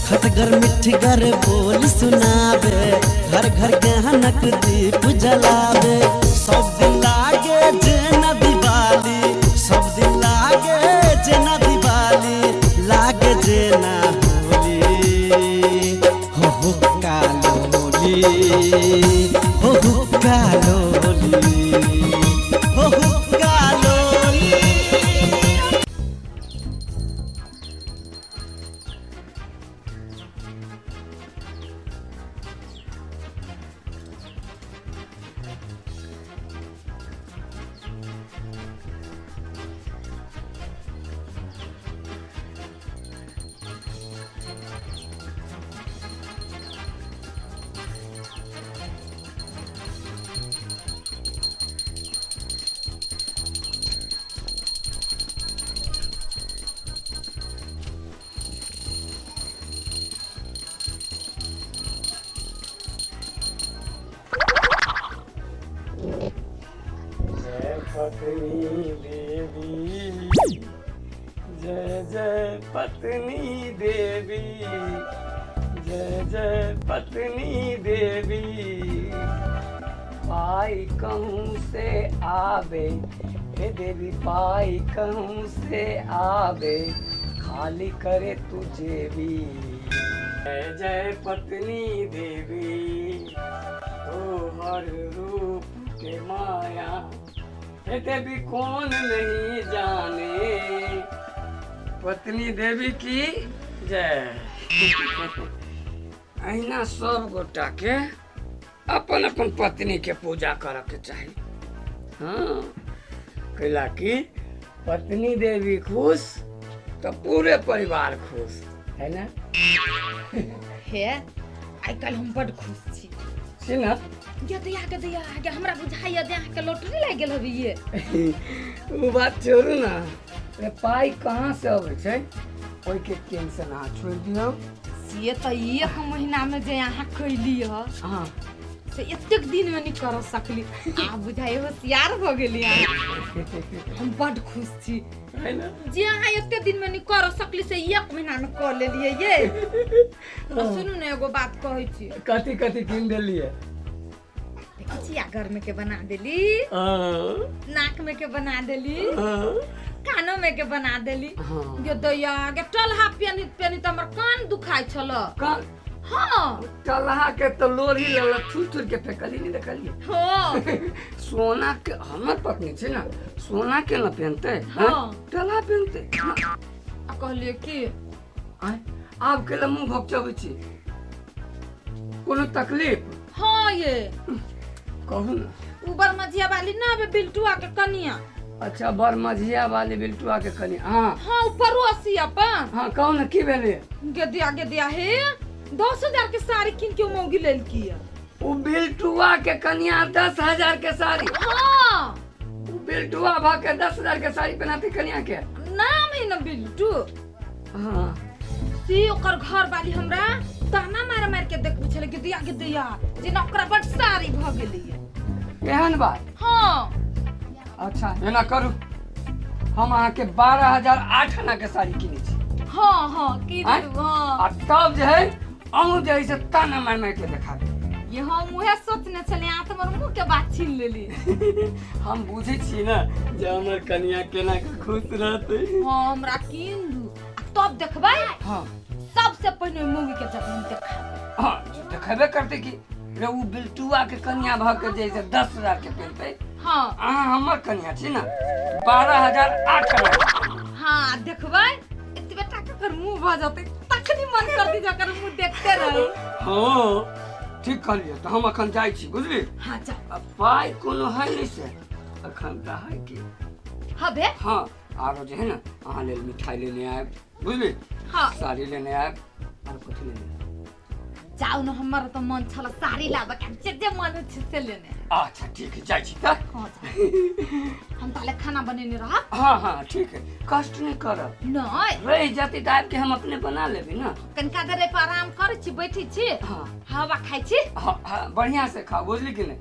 खटगर मिठगर बोल सुनावे, घर घर गहनक दीप जलावे। सब दिन लागे जेना दिवाली, सब दिन लागे जेना दिवाली, लागे जेना होली। हो हो कालोली, हो हो कालोली, हो हो कालोली। जय पत्नी देवी, जय जय पत्नी देवी, जय जय पत्नी देवी। पाई कहूँ से आवे हे देवी, पाई कहूँ से आवे, खाली करे तुझे भी। जय जय पत्नी देवी, ओ हर रूप के माया, हे देवी कौन नहीं जाने, पत्नी देवी की जय। अहिना सब गोटा के अपन अपन पत्नी के पूजा करऽ के चाही। हाँ, कैला कि पत्नी देवी खुश तो पूरे परिवार खुश है ना। हे आइ काल्हि हम बड खुश छी। छी ना? गे दैया, गे दैया, गे हमरा बुझाइया जे अहाँके लॉटरी लागि गेल हबे ये। ओ बात छोड़ू ना, रे पाइ कहाँ से अबै छै ओहिके टेंशन अहाँ छोड़ि दियौ। से तऽ एक महीना में जे अहाँ कैली ह, हाँ, से एतेक दिन में नहीं कर सकली। आब बुझाइ होशियार भऽ गेली अहाँ। हम बड खुश छी है ना। जे अहाँ एते दिन में नहीं कर सकली से एक महीना में कऽ लेलियै ये। आ सुनू ने, एगो बात कहै छी। कथी कथी कीन देलियै? देखै छी, घर में के बना देली, हाँ, नाक में के बना देली, हाँ, कानो में के बना देली। हाँ। गे दैया गे, टलहा पेनित पेनित हमर कान दुखाइ छल। कान? हाँ। टलहा के तो लोरी लेलक, थुर थुर के फेकली, नहीं देखलियै? हाँ। सोना के हमर पत्नी छै ना, सोना के न पहनते? हाँ। टलहा पहनते। आ कहलियै की? आँय, आब के मुँह भोकचबै छी, कोनो तकलीफ? हाँ ये। कहू ना। उ बरमझिया वाली ना बे, बिल्टुआ के कनिया। अच्छा, बरमझिया वाली बिल्टुआ के कनिया, हाँ। हाँ, उ पड़ोसी अपन। हाँ, कहू ना, की भेलै? गेदिया गेदिया, हे 10,000 के साड़ी कीन के मौगी लेलकी है। उ बिल्टुआ के कनिया 10,000 के साड़ी? हाँ। उ बिल्टुआ भा के 10,000 के साड़ी पहनाती कनिया के? नाम है ना बिल्टू। हाँ। से ओकर घर वाली हमरा ताना मार मार के देखबै छलै, गेदिया गेदिया, जेना ओकरा बड साड़ी भऽ गेलै। एहन बात? हाँ। अच्छा, एना करू, हम अहाँके 12,008 आना के साड़ी किनै छी। हाँ हाँ, की? आँय? हाँ। आ तब जे है अहूँ जे है से ताना मारि मारि के देखाबी। ये हम उहे सोचने छलियै, अहाँ तऽ हमर मुँह के बात छीन लेली। हम बुझै छी ने जे हमर कनिया केना के खुश रहतै। हाँ, हमरा कीन दू आ तब देखबै। हाँ। सबसे पहिने मूँगी के जब देखा। हाँ, देखेबे करतै कि रे उ बिल्टुआ के कनिया भऽ के जे है से 10,000 के पहिनतै। हाँ। अहाँ हमर कनिया छी ने, 12,008 आना। हाँ, देखबै एतबे टा के ओकर मुँह भऽ जेतै, तखनी मन करती जे ओकर मुँह देखते रही। हाँ, ठीक कहलियै। तऽ हम अखन जाइ छी, बुझली? हाँ, जाउ। आ पाइ कोनो है नहि से अखन तऽ है कि हबे। हाँ, आरो जे है ने अहाँ लेल मिठाई लेने आयब, बुझली? हाँ। साड़ी लेने आयब, आरो कथी लेने आयब? जाउ ने, हमर तऽ मन छल साड़ी लाबऽ के, जे जे मन होइ छै से लेने। अच्छा ठीक है, जाइ छी तऽ। हाँ, जाउ। हम ताले खाना बनेने रहब। हाँ हाँ, ठीक है, कष्ट नहीं करब। नहि। रहि जाती तऽ आबि के हम अपने बना लेबै ना। कनिका देर एहि पर आराम करै छी, बैठै छी। हाँ। हवा खाइ छी। हाँ हाँ, बढ़िया से खाओ, बुझली कि नहीं?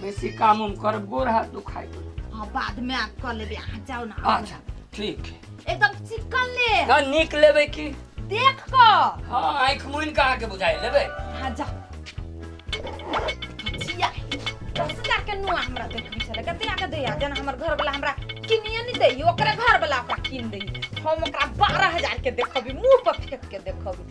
बेसी काम उम करब गोर हाथ दुखाइ। हाँ, बाद में आब कऽ लेबै, अहाँ जाउ ने। अच्छा ठीक है। एकदम चिकन ले। ना, नीक लेबै की? देख क। हाँ, आँखि मुनि के अहाँके बुझाइ लेबै। हाँ जा छिया 10,000 के नुआ हमरा देखबी छलै कते आके दैया, जेना हमर घर वाला हमरा किनिए नहीं दै, ओकरे घर वाला ओकरा किन दै, हम ओकरा 12,000 के देखबी, मुंह पर फेंक के देखबी।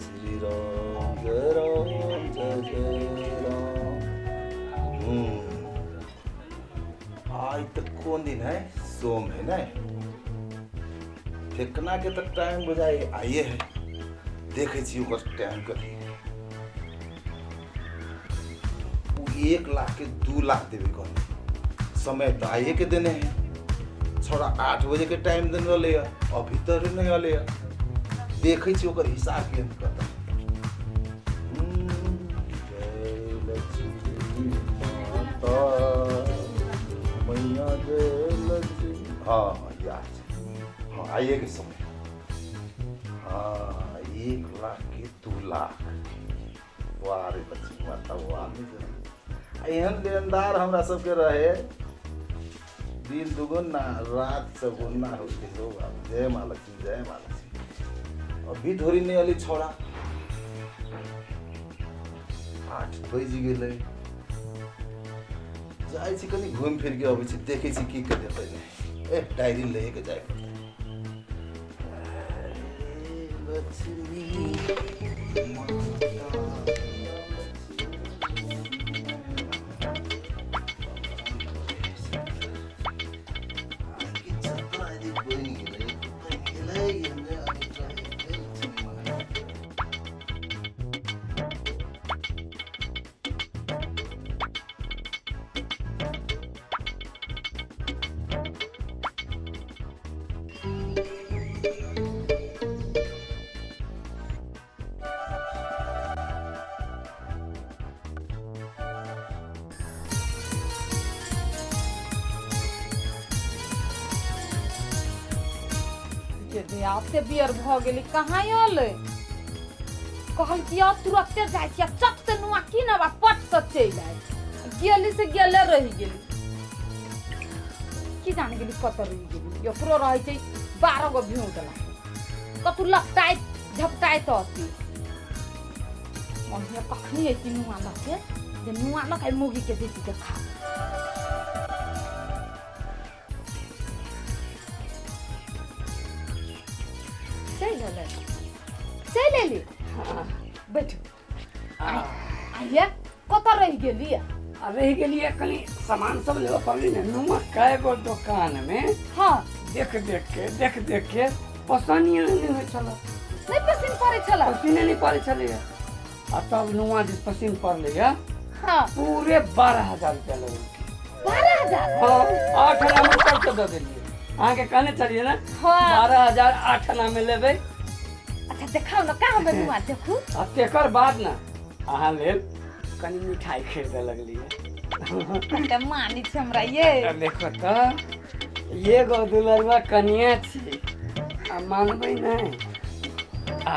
श्री राम जय राम जय जय राम। आज तक कौन दिन है? सोम है ना। फेकना के तक टाइम बुझाए आइए है, देखे छी ओकर टाइम कथी। उ 1 लाख के 2 लाख देवे कहले, समय तो आइए के देने है। छोड़ा 8 बजे के टाइम देने रहले है, अभी तक नहीं अले है। देखे छी ओकर हिसाब के कत। जय लक्ष्मी माता मैया जय लक्ष्मी। हाँ याद, हाँ आइए के समय। हाँ 1 लाख के 2 लाख, वाह रे लक्ष्मी माता वाह। एहन लेनदार हमरा सबके रहे, दिन दुगुना रात चौगुना होते हो बाबू। जय माँ लक्ष्मी जय माँ लक्ष्मी। अभी धोरी नहीं अली छोड़ा, 8 बजि गेलै। जाइ छी कनि घुमि फिर के अबै छी, देखै छी की के देतै नहि। ए डायरी लए के जाय पड़तै। लक्ष्मी माता आपसे बियर भ गेली, कहाँ अलै? कहल कि अब तुरंते जाइ छी, चट से नुआ कीनब आ पट से चलि आयब। गेली से गेले रहि गेली, की जाने गेली कतऽ रहि गेली। ओकरो रहै छै 12 गो भेंट ला, कतू लपटाइत झपटाइत अती। मम्मी कखनी अयती नुआ लऽ के, जे नुआ लऽ के मौगी के देती देखा। चलि एली। बैठू। आइए कतऽ रहि गेली? आ रहि गेलियै कनि सामान सब लेबऽ पड़लै ने। नुआ कए गो दोकान में। हाँ देख देख के देख देख के पसंद नहीं होइ छल। नहीं पसिन पड़ै छल? पसीने नहीं पड़ै छलैया। आ तब नुआ जे पसिन पड़लैया, हाँ पूरे 12,000 रुपया लगल। 12,000? हाँ, 8 आना में सबके दऽ देलियै। अहाँके कहने छलियै ने। हाँ 12,000 8 आना में लेबै। अच्छा देखाउ ने कहाँ हमे नुआ देखू। आ तेकर बाद ने अहाँ लेल कनि मिठाई खरीदे लगलियै। कते मानै छै हमरा ये। देखो तऽ एगो दुलरुआ कनिया छी आ मानबै नहि। आ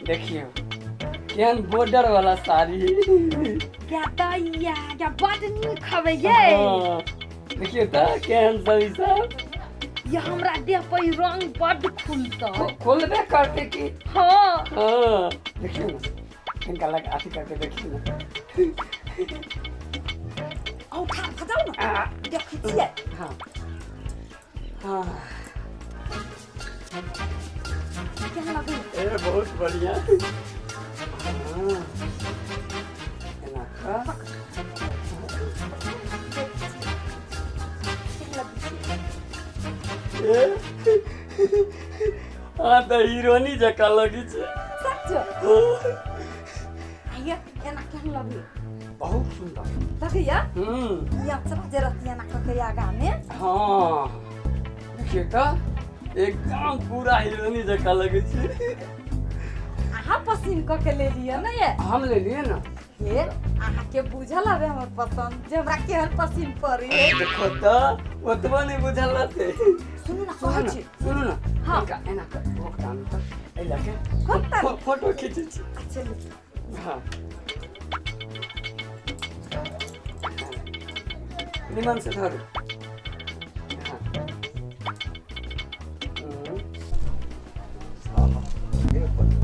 देखियौ केहन बॉर्डर वाला साड़ी। क्या दैया क्या बड नीक हवे ये। देखियौ तऽ केहन सब ई सब। ये हमरा देह पर ई रंग बड खुलतै। खोलबे करते की। हाँ हाँ देखियौ ने हिनका लग अथी करके देखियौ ने। औ ठाढ़ भऽ जाउ ने, देखै छियै। हाँ हाँ केहन लगै? ए बहुत बढ़िया। हाँ एना कऽ हाँ तऽ हीरोनी जकाँ लगै छै। सच? आइए एना केहन लगै? बहुत सुंदर लगैया। हम्म ई अप्सरा जे रहती एना कऽ के आगा में। हाँ देखियौ तऽ एकदम पूरा हीरोनी जकाँ लगै छै। अहाँ पसीन कऽ के ले लिअ ने ये? हम ले लिए ना। हे अहाँ के बुझल हवे हमर पसंद जे हमरा केहन पसिन पड़ी है। देखो तऽ ओतबो नहि बुझल रहतै। सुनू ना, सुनू कहै ना, छी। सुनू ना। हाँ। इनका एना कर भुगतान तऽ एहि लऽ के भुगतान? फोटो खींचै छी। अच्छा लिखू। हाँ, निमन से धरू। हाँ। आहा, हे फोटो।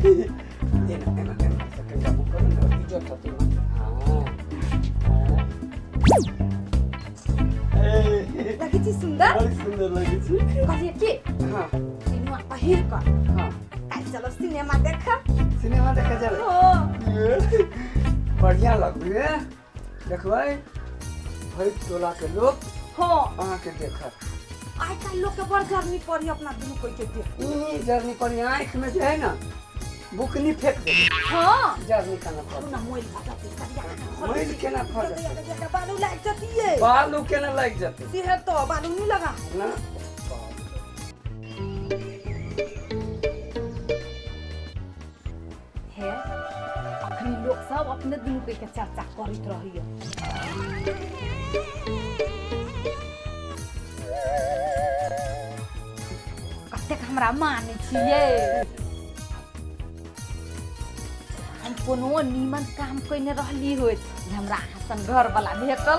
एना एना एना से कनिटा मुँह करू ने, इज्जत होतै ने। हाँ, हाँ। ए, लगै छी सुन्दर? बड़ सुन्दर लगै छी। कहलियै की, हाँ। ई नुआ पहिर कऽ हाँ, काल्हि चलब सिनेमा देखऽ। सिनेमा देखै चलै? हाँ। बढ़िया लगबै, देखबै भरि टोला के लोक हाँ, अहाँके देखत। आइ काल्हि लोक के बड़ गर्मी पड़ी अपना दुनू कोई के देख। ई जर्नी पर आँखि में जे है ना बुकनी फेंक देबै। हाँ, जर्नी केना सुनू फट ना, मोइल भऽ जेतै सरिया के। मोइल केना फट जेतै? बालू लागि जतियै। बालू केना लागि जेतै? सेहे तऽ बालू नहि लगा ना। हे, अखनी लोक सब अपने दुनू कोई के चर्चा करैत रहैया। कतेक हमरा मानै छियै। हम कोनो नीमन काम कयने रहली होइत जे हमरा अहाँ सन घरवला भेटल।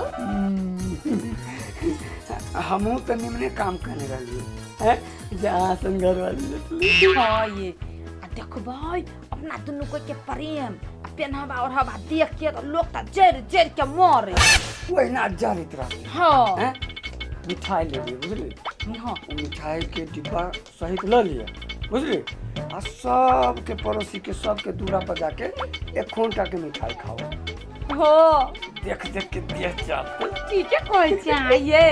हमहूँ तऽ निमने काम करने रहलियै हैं जे अहाँ सन घरवाली भेटली। हाँ ये, आ देखबै अपना दुनू कोई के प्रेम आ पेनहबा ओढ़बा देख के तऽ लोक तऽ जरि जरि के मरे। ओहिना जरैत रहलै। हाँ। हैं, मिठाई ले लियै, बुझली? हाँ। ओ मिठाई के डिब्बा सहित लऽ लिअ, बुझली? आ सबके पड़ोसी के सबके दूरा पर जाके एक खूंटा के मिठाई खाओ। हाँ, देख देख के देह जाते। ठीके कहै छी अहाँ ये।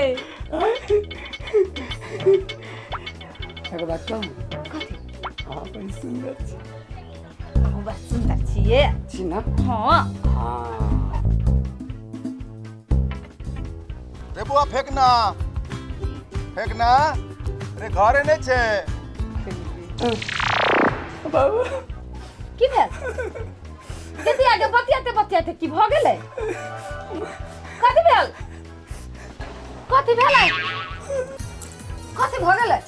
एक बात कहूँ? कथी? अहाँ बड़ी सुन्दर छी। अहूँ बड़ सुन्दर छियै। छी ना? हाँ। हाँ। रे बुआ फेंकना, फेंकना रे, घरे नहीं छे। बाबू। की भेल दीदी? आगे बतियाते बतियाते की भऽ गेलै? कथी भेल? कथी भेलै? कथी भऽ गेलै?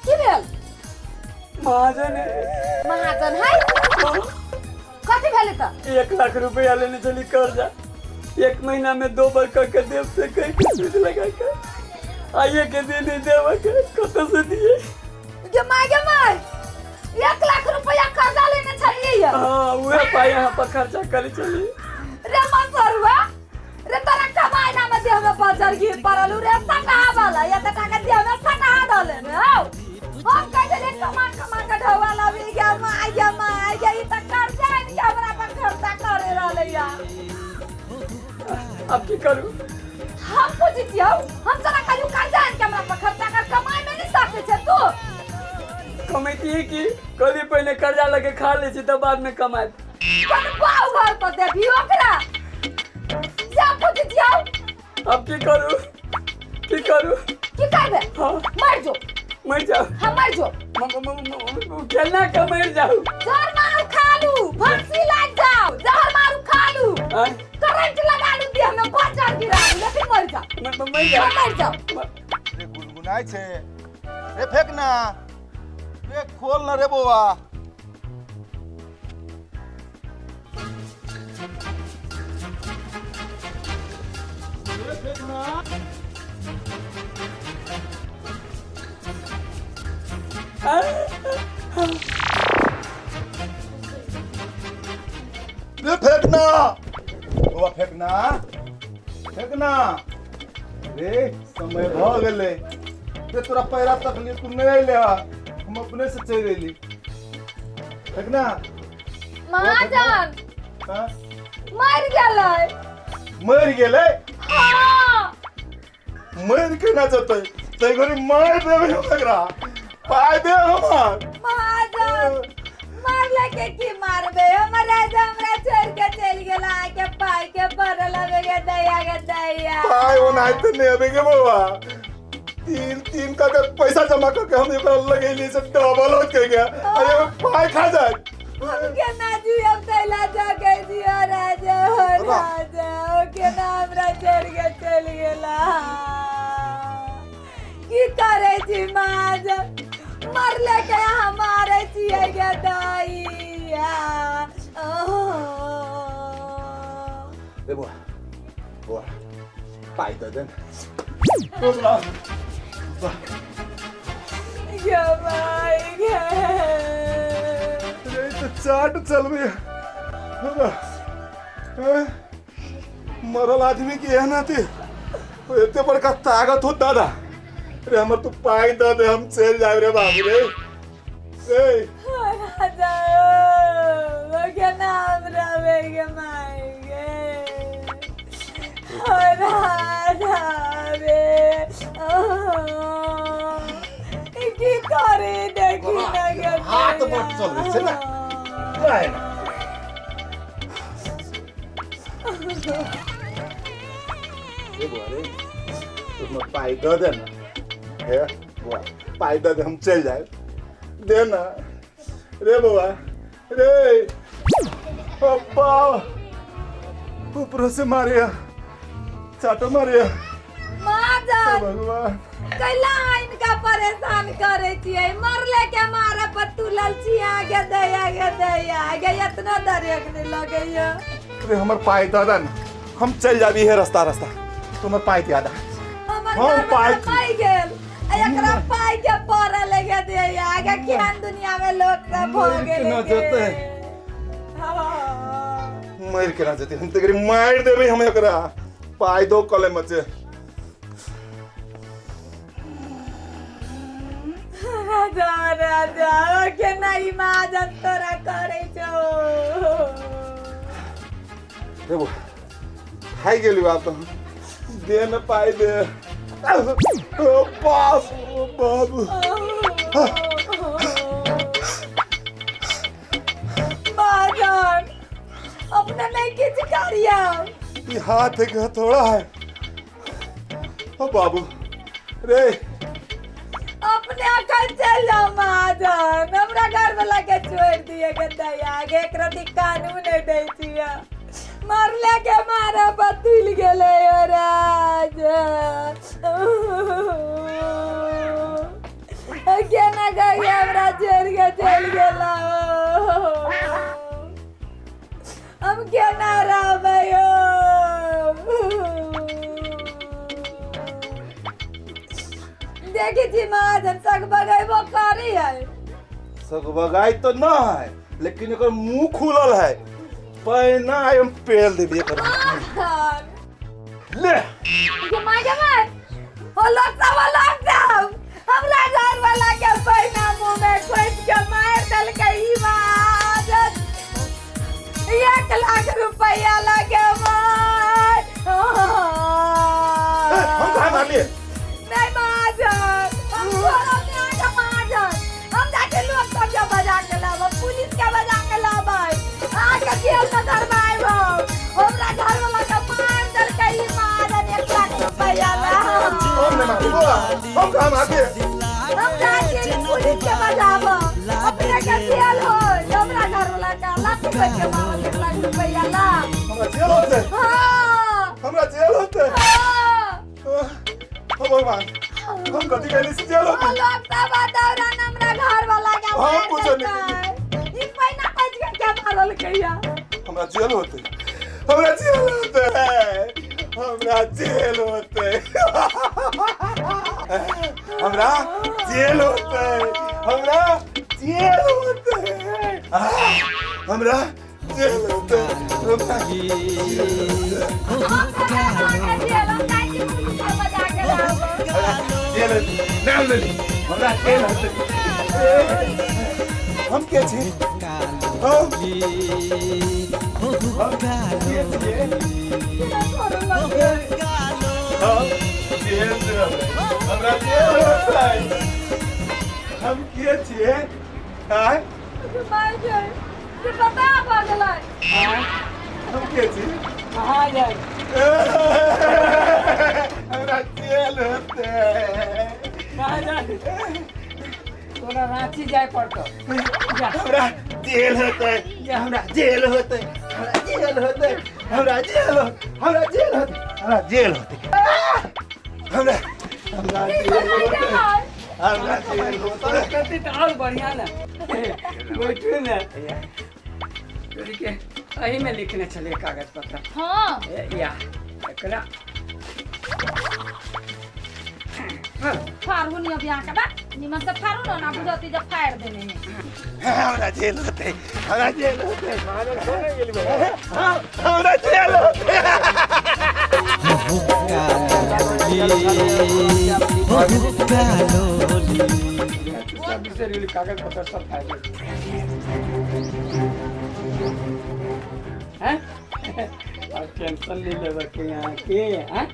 की भेल? महाजन। महाजन है? कथी भेलै तऽ? 1 लाख रुपया लेने चली कर्जा, एक महीना में दो बार कर के देव से कह के सूद लगा के आइए के दिन ही देव के कत से दिए। गे my, गे my, 1 lakh रुपया कर्जा लेने छलियै ये? हाँ, उहे पाई यहाँ पर खर्चा करे चली। रे मसरुआ रे, तोरा कमाई ना में देह में बजर गिर पड़लू रे सटहा वाला, या त टाका देह में सटहा धले ने हौ। हम कह देले कमा कमा के ढोवा लबी। गे my, गे my, गे, ई त कर्जा आनि के हमरा पर खर्चा करे रहलै या। अब की करूँ? हम पूछै छियौ, हम तोरा कहलियौ कर्जा आनि के हमरा पर खर्चा कर, कमाई में नहीं सकै छै तू? कमैती की कभी पहले कर्जा लगे खा ले छी तब बाद में कमाए। कोन बाउ घर पर देबी ओकरा से हम पूछै छियौ। अब की करूँ, की करूँ? की करबे? हाँ। मर जो। मर जाओ। हम मर जो। केना के मर जाऊ? जहर मारू खा लू, फांसी लाग जाओ, जहर मारू खा लू। आय? करंट लगा लू, देह में बजर गिरा लू, लेकिन मर जाओ। मर जाओ। हम मर जाओ। रे गुनगुनाय छे रे फेंकना रे, खोल ना रे बौआ। रे फेंकना। रे फेंकना, बौआ फेंकना, फेंकना रे, समय भ गेलै रे। तोरा पैरा तकली, तू नहीं अइले हा, हम अपने से चलि अयली। फेंकना। महाजन। हाँ? मर गेलै। मरि गेलै? हाँ। मरि केना जेतै? तै घड़ी मारि देबै हम एकरा, पाइ दे हमर। महाजन, मारले के की मारबे? हमर राजा हमरा छोड़ के चलि गेला के पाइ के पड़ल हवे। गे दैया, गे दैया। पाइ ओनाहिते नहि अबै गे बौआ, तीन तीन का के पैसा जमा करके हम एकरा लगेली से डबल हो के गया। अरे पाई खा जाए। हम केना जियब तैला जगे जियो राजा हो राजा ओ केना हमरा छोड़ के चलि गेला। की करे छी महाजन मरले के अहाँ मारे छियै गे दैया। रे बुआ बुआ पाई दे दे गे माय गे। रे तो चाट चलबे मरल आदमी के एहन आती एते बड़का ताकत हो दादा। रे हमर तू पाई दे दे हम चल जाए रे बाबू रे। ए राजा ओ केना हमरा गे माय गे ओ राजा रे की करे देखी ना गे हाथ बट चल छै ना लाए ना। रे बुआ रे तुम पाई दे दे ना। हे बुआ पाई दे दे हम चल जाए दे ना रे बुआ रे। पप्पा ऊपर से मारिया चाटो मारिया। महाजन भगवान कैला इनका परेशान करे छियै मरले के मारे पर तुलल छियै गे दैया गे दैया गे इतना दरेक नहीं लगैया। रे हमर पाई दे दे ना हम चल जाबी है रास्ता रास्ता तुमर पाई दिया दा। हमर हम पाई पाई गेल एकरा पाई के पड़ल गे दैया गे केहन दुनिया में लोग सब हो गेल ना जते मर के ना जते हम तकरी मार देबे हम एकरा पाई दो कले मचे। राजा राजा केना ई महाजन तोरा करे छौ। रे बुआ खाइ गेली बाप तो दे न पाई दे। ओ बाप ओ बाबू महाजन अपने नहीं किछ करिया। ये हाथ एक हथौड़ा है। ओ बाबू रे अपने अकल चल जाओ महाजन हमरा घर वाला के छोड़ दिए के दैया गे एकरा दी कानून नहीं दै छियै मरले के मारा बतुल गेलै ओ राजा केना गई हमरा छोड़ के चल गेला हम केना रहबै। देखी छी महाजन सग बगैबो करी है। सग बगाई तो न है लेकिन एकर मुंह खुलल है पहिना हम पेल देबे एकर। ले गे my गे my हो लोग सब हमरा घर वाला के पहिना मुंह में खोज के मार देलकै ई महाजन 1 लाख रुपया लगे मार। हम कहाँ मारलिए? नहीं महाजन हम छोड़ब नहीं अहाँके महाजन हम जाके लोग सबके बजा के लाबब पुलिस के बजा के लाबै अहाँके जेल में धरबायब हमरा घर वाला के मार देलकै ई महाजन 1 लाख रुपया ला। हम नहीं मारलिए बुआ हम कहाँ मारलिए? हम जाके पुलिस के बजाबब अपने के जेल हो हमरा घर वाला के लात खोज के मारल 1 लाख रुपया ला। हमरा जेल होते। हाँ हमरा जेल होते। हाँ ओ भगवान हम कथी कहली से जेल होते। लोग सब दौरान हमरा घर वाला के हम कुछो नहीं ई पहिना खोज के क्या मारल कहिया। हमरा जेल होते हमरा जेल होते हमरा जेल होते हमरा जेल होते हमरा जेल होते हमरा जेल होते हमरा जेल नाम लेली हमरा जेल होते। हम के छी हम के छियै? हम जेल हमरा जेल होतै। हम के छियै? आय पता भऽ गेलै हम के छी? महाजन हमरा जेल होतै। तोरा रांची जाय पड़तो। जा। हमरा जेल होतै, हमरा जेल होतै, हमरा जेल होतै, हमरा जेल, हमरा जेल होतै, हमरा जेल होतै, हमरा हमरा जेल होतै, हमरा जेल होतै। करती तो और बढ़िया ना। बैठू ने। तोरी के एही में लिखने छलियै कागज पत्र। हाँ। या एकरा फाड़ू नहीं अभी आके बा निमन से फाड़ू ना, ना बुझती जब फाड़ देने हैं। हमरा जेल होतै, हमरा जेल होतै, हमरा जेल होतै। सब बिसरि गेली कागज पत्र सब फाड़ि देली। हैं? अब टेंशन नहीं लेबे के यहाँ के, हैं?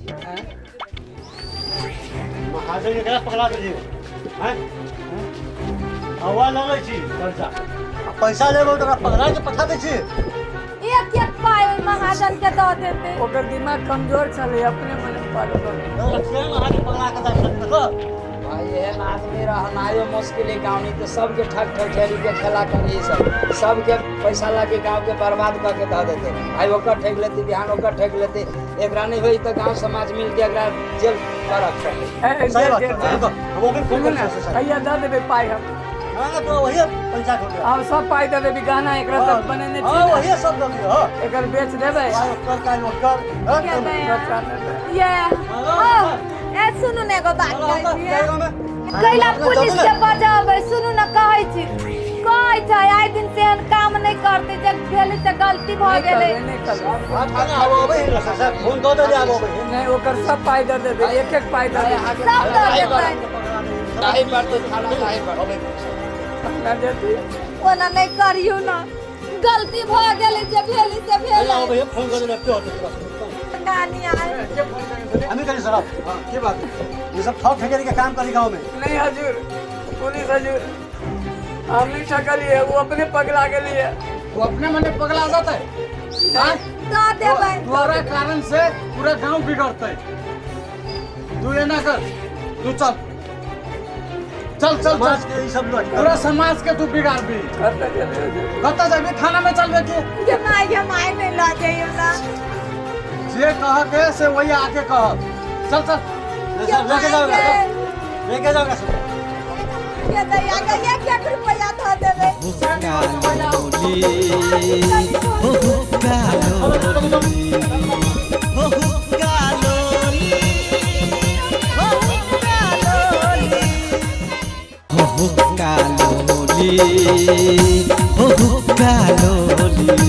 हैं? महाजन के केना पकड़ा देलियै हैं? हवा लगै छी कर्जा आ पैसा लेबै तऽ ओकरा पकड़ा के पठा दै छी। एक एक पाई ओहि महाजन के दऽ देते। ओकर दिमाग कमजोर छलै, अपने मने पागल भऽ गेलै। महाजन पकड़ा के जाइ छथिन देखो। भाई एहन आदमी रहनाइयो मुश्किल है गाँव में, तो सबके ठग ठठेरी के खेला करी सब, सबके पैसा लाके गाँव के बर्बाद कऽ के दऽ देते। आइ ओकर ठकि लेते, बिहान ओकर ठकि लेते, एकरा नहीं होई तऽ गाँव समाज मिल के एकरा जेल करक चाही। ए, सही बात जे- छै, जे- रुको, हम ओकरे फोन सुनू करै ने, छी सर। भैया दऽ देबै पाइ हम। हाँ, तो वही पैसा हो गया। आब सब पाइ दऽ देबै, गहना एकरा सब बनेने छी हाँ, ने। वही सब दऽ दियौ, हाँ। एकर बेच देबै। आइ ओकर काल्हि ओकर, हाँ, के तो- दया। बच्चा देबै। ये ओ ए सुनू ने एगो बात चलो, कहै चलो, छी। जाइयो में। कैला पुलिस के बजाबै, सुनू ने कहै छी, कहै छै आइ दिन से एहन काम नहि करतै, जे भेलै से गलती भऽ नहि गेलै। करबै, नहि करबै। हाँ, थाना आब अबै है, सर, साहब, फोन दऽ देलियै, आब अबै है। नहि, ओकर सब पाइ दऽ देबै, एक एक पाइ दऽ देबै। सब दऽ देतै। जाहि पड़तै थाना जाहि पड़तै। हमरा देती। ओना नहि करियौ ने, गलती भऽ गेलै, जे भेलै से भेलै। अबै है, फोन कऽ देलियै, क्यों होतै तोरा? कहानी आइ हमें करी सर, हाँ, की बात है? ये सब ठग ठकेरी के काम करी गाँव में। नहीं हजूर, पुलिस हजूर, हम नहीं ठकलिए, वो अपने पगला गेलिए। वो अपने मने पगला जाता है। दऽ देबै। तोरा कारण से पूरा गांव बिगड़ते। तू एना कर, तू चल चल चल समाज चल के ई सब लोग पूरा समाज के तू बिगाड़ दी। कतऽ जेबै हजूर? कतऽ जाबी? थाना में चल के। गे माय, गे माय, नहि लऽ जइयौ ना। जे कह के से वही आके कह। चल चल। ले सर, लेके जाओ गे लेके जाओ सर। गे दैया गे, एक एक रुपैआ दऽ देबै। हो हुक्का लोली, हो हुक्का लोली।